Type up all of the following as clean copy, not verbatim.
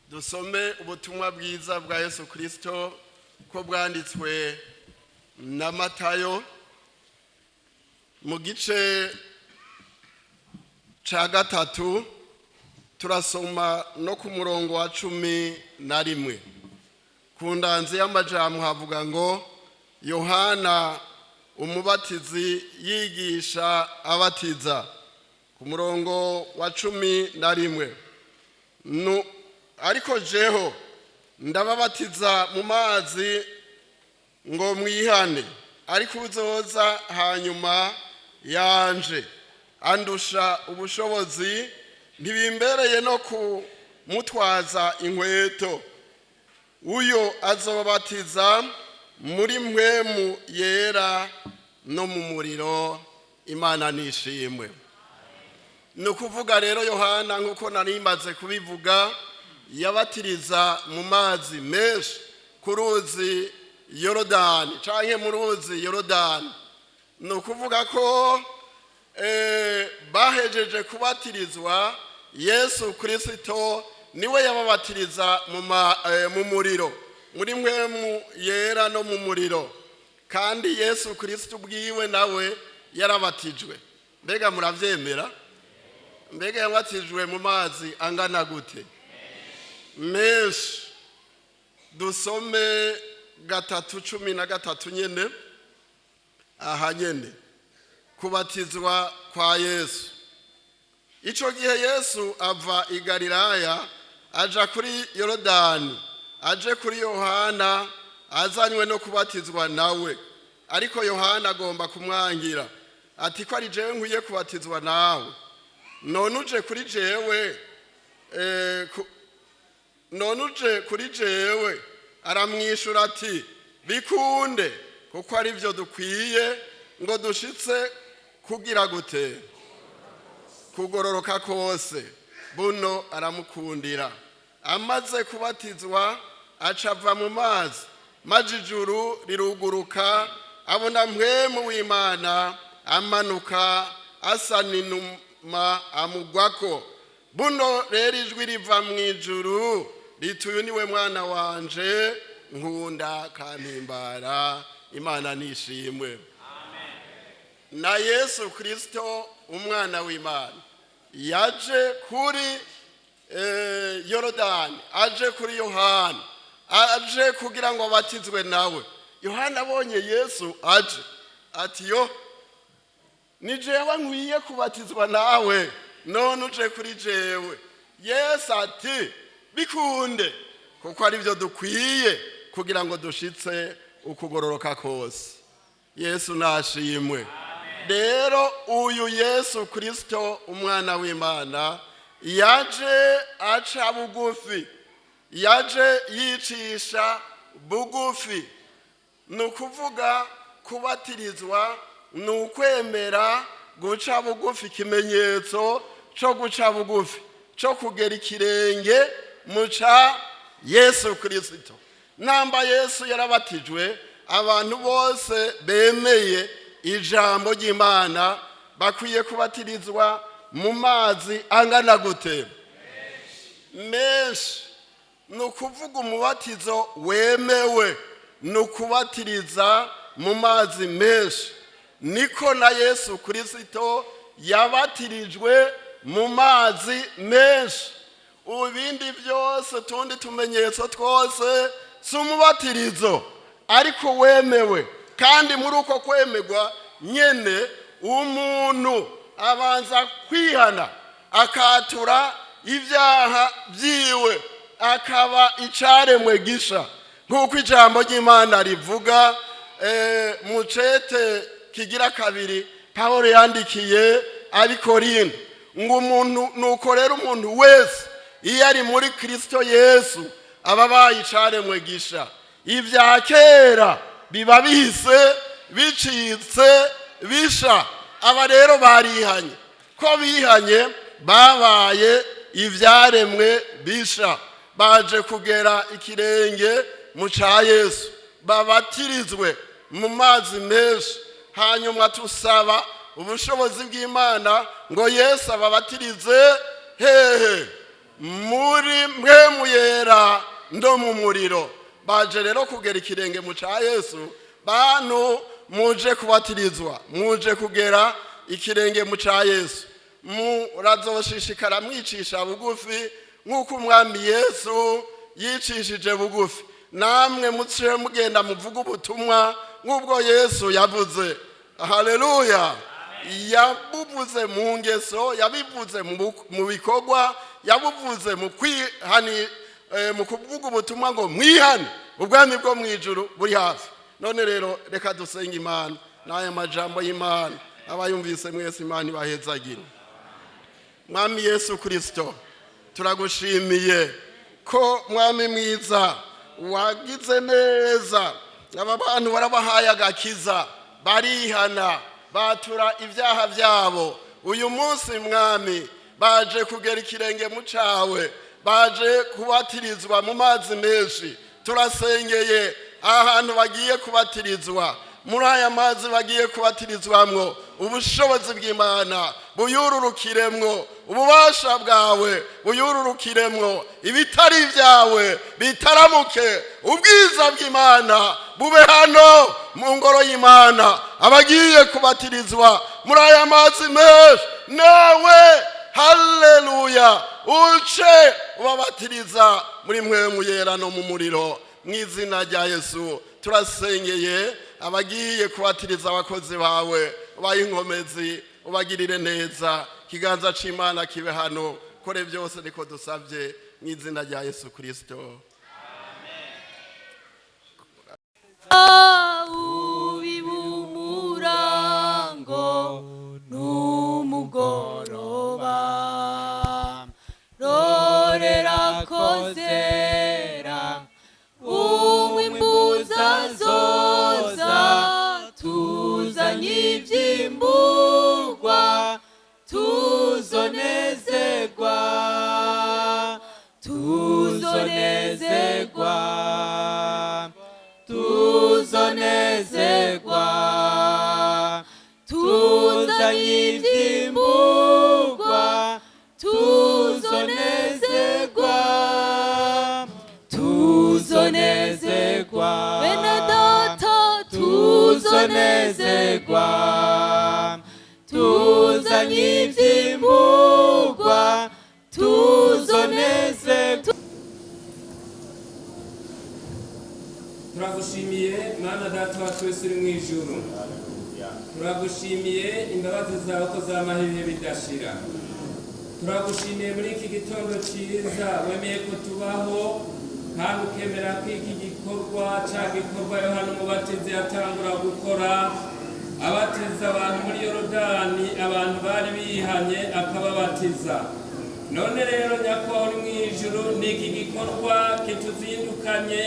Dusome ubutumwa bwiza bwa Yesu Kirisito ko bwanditswe na Matayo mu gice cya 3, turasoma no ku murongo wa 11. Ku ndanzi y'amajambo havuga ngo: Yohana Umubatizi yigisha abatiza. Ku murongo wa 11: "Ariko jeho ndababatiza mu mazi ngo mwihane, ariko uzoza hanyuma yanje andusha ubushobozi, ntibimbereye no kumutwaza inkweto. Uyo azobatiza muri Mpwemu Yera no mu muriro." Imana nishimwe. Ni ukuvuga rero, Yohana, nk'uko nari maze kubivuga, yabatiriza mu mazi menshi ku ruzi Yorodani cyangwa mu ruzi Yorodani. Ni ukuvuga ko bahejeje kubatirizwa, Yesu Kirisito niwe yababatiriza mu muriro, muri Mpwemu Yera no mu muriro. Kandi Yesu Kirisito ubwiwe nawe yarabatijwe. Mbega murabyemera? Mbega yabatijwe mu mazi angana gute? Menshi. Dusome 3:13 nyene aha nyene, kubatizwa kwa Yesu. Icyo gihe Yesu ava i Galilaya aja kuri Yorodani, aje kuri Yohana azanywe no kubatizwa nawe. Ariko Yohana agomba kumwangira ati: "Ko ari jewe nkwiye kubatizwa nawe, none uje kuri jewe none uje kuri jewe?" Aramwishyura ati: "Bikunde, kuko ari byo dukwiye ngo dushitse kugira gute? Kugororoka kose." Buno aramukundira. Amaze kubatizwa, aca ava mu mazi, maze ijuru riruguruka, abona Mpwemu w'Imana amanuka asa n'inuma, amugwako. Buno rero ijwi riva mu ijuru riti: "Uyu niwe mwana wanje nkunda kampimbara." Imana nishimwe. Na Yesu Kirisito umwana w'Imana yaje kuri Yorodani, aje kuri Yohana, aje kugira ngo abatizwe nawe. Yohana abonye Yesu aje ati: "Yo, ni jewe nkwiye kubatizwa nawe, none uje kuri jewe?" Yesu ati: "Bikunde, kuko ari byo dukwiye kugira ngo dushitse ukugororoka kose." Yesu nashimwe. Rero uyu Yesu Kirisito umwana w'Imana yaje aca bugufi, yaje yicisha bugufi. Ni ukuvuga, kubatirizwa ni ukwemera guca bugufi, ikimenyetso cyo guca bugufi, cyo kugera ikirenge muca Yesu Kirisito. Namba Yesu yarabatijwe, abantu bose bemeye ijambo ry'Imana bakwiye kubatirizwa mu mazi angana gute? Menshi. Ni ukuvuga, umubatizo wemewe ni ukubatiriza mu mazi menshi. Niko na Yesu Kirisito yabatirijwe mu mazi menshi. Ibindi byose, utundi tumenyetso twose, si umubatirizo ariko wemewe. Kandi muri uko kwemerwa nyene, umuntu abanza kwihana, akatura ibyaha byiwe, akaba icaremwe gisha, nk'uko ijambo ry'Imana rivuga mu cete kigira kabiri Pawulo yandikiye Abikorinto, ngo umuntu nuko rero umuntu wese iyo ari muri Kirisito Yesu aba abaye icaremwe gisha, ibya kera biba bihise, bicitse bisha. Aba rero barihanye. Ko bihanye, babaye ibyaremwe bisha, baje kugera ikirenge mu cya Yesu, babatirizwe mu mazi menshi. Hanyuma tusaba ubushobozi bw'Imana ngo Yesu ababatirize hehe? Muri Mpwemu Yera no mu muriro. Baje rero kugera ikirenge mu ca Yesu. Bantu muje kubatirizwa, muje kugera ikirenge mu ca Yesu, murazoshishikara mwicisha bugufi nk'uko Umwami Yesu yicishije bugufi. Namwe muce mugenda muvuga ubutumwa nk'ubwo Yesu yavuze. Haleluya! Yabuvuze mu ngeso, yabivuze mu bikorwa, yabuvuze mu kwihani, mu kuvuga ubutumwa ngo mwihane, ubwami bwo mu ijuru buri hafi. None rero reka dusenge Imana n'aya majambo y'Imana. Abayumvise mwese, Imana ibahezagire. Mwami Yesu Kirisito, turagushimiye ko, Mwami mwiza, wagize neza. Aba bantu warabahaye agakiza, barihana, batura ibyaha byabo. Uyu munsi, Mwami, baje kugera ikirenge mu cawe, baje kubatirizwa mu mazi menshi. Turasengeye ahantu bagiye kubatirizwa, muri aya mazi bagiye kubatirizwamwo, ubushobozi bw'Imana buyururukiremwo, ububasha bwawe buyururukiremwo, ibitari ibyawe bitaramuke, ubwiza bw'Imana bube hano mu ngoro y'Imana. Abagiye kubatirizwa muri aya mazi menshi, nawe, haleluya, uce ubabatiriza muri Mpwemu Yera no mu muriro. Mu izina rya Yesu turasengeye abagiye kubatiriza abakozi bawe, ubahe inkomezi, ubagirire neza, ikiganza c'Imana kibe hano. Kore byose, niko dusabye mu izina rya Yesu Kirisito. Umurango n'umugoroba, rorera kozera, umwimbuza zoza, tuzanye ivyimburwa, tuzonezerwa, tuzonezerwa, tuzonezerwa, tuzanye ivyimburwa, tuzonezerwa, tuzonezerwa, bene data, tuzonezerwa, tuzanye ivyimburwa, tuzonezerwa. Turagushimiye, Mana Data wa twese uri mu ijuru. Turagushimiye imbabazi zawe ko zamaho ibihe bidashira. Turagushimiye muri iki gitondo cyiza wemeye ko tubaho, kandi ukemera ko iki gikorwa cya gikorwa Yohana Umubatizi yatangura gukora, abatiza abantu muri Yorodani, abantu bari bihanye akababatiza. None rero, Nyakubahwa uri mu ijuru, ni iki gikorwa kituzindukanye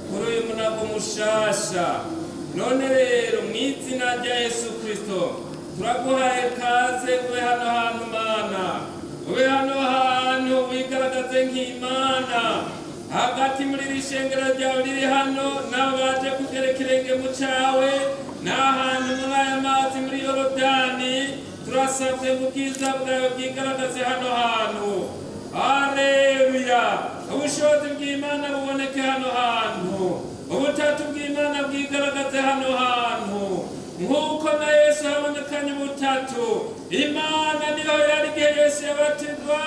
kuri uyu munago mushasha. None rero, mu izina rya Yesu Kirisito, turaguhaye kaze, ube hano hantu, Mana, ube hano hantu, wigaragaze nk'Imana hagati muri iri shengero ryawe riri hano, n'abo baje kugera ikirenge mu cawe n'ahantu muri aya mazi muri Yorodani. Turasabye ngo ubwiza bwawe bwigaragaze hano hantu. Haleluya! Ubushobozi bw'Imana buboneke hano hantu, ubutatu bw'Imana bwigaragaze hano hantu, nk'uko na Yesu habonekanye ubutatu. Imana niho yari igihe Yesu yabatizwa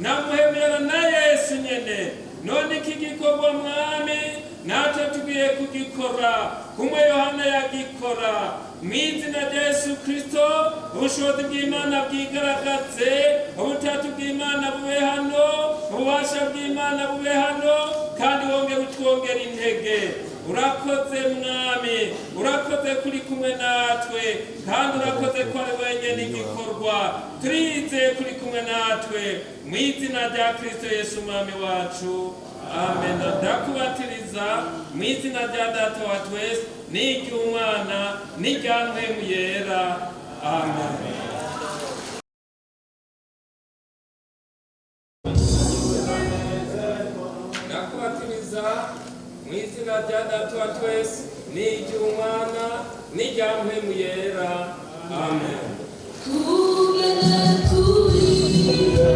na Mpwemu Yera na Yesu nyene. None iki gikorwa, Mwami, natwe tugiye kugikora kumwe Yohana yagikora. Mu izina rya Yesu Kirisito, ubushobozi bw'Imana bwigaragaze, ubutatu bw'Imana bube hano, ububasha bw'Imana bube hano, kandi wongere utwongere intege. Urakoze, Mwami, urakoze kuri kumwe natwe, kandi urakoze ko ari wenyine igikorwa. Turizeye kuri kumwe natwe, mu izina rya Kirisito Yesu Umwami wacu, amen. Ndakubatiriza mu izina rya Data wa twese n'iry'Umwana n'irya Mpwemu Yera, amen. Ndakubatiriza mu izina rya Data wa twese n'iry'Umwana n'irya Mpwemu Yera, amen. Tugende turira.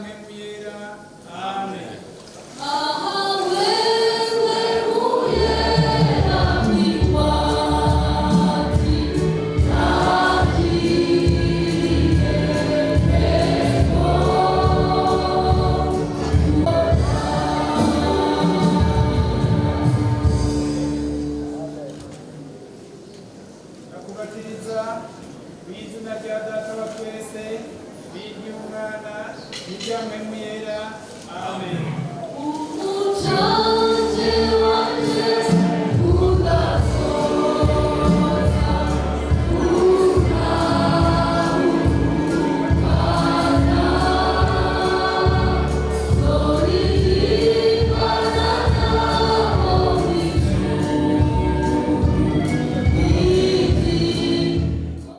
Mpwemu Yera. Amen. Ndakubatiriza mu izina rya Data wa twese n'iry'Umwana n'irya Mpwemu Yera. Amen. Umuco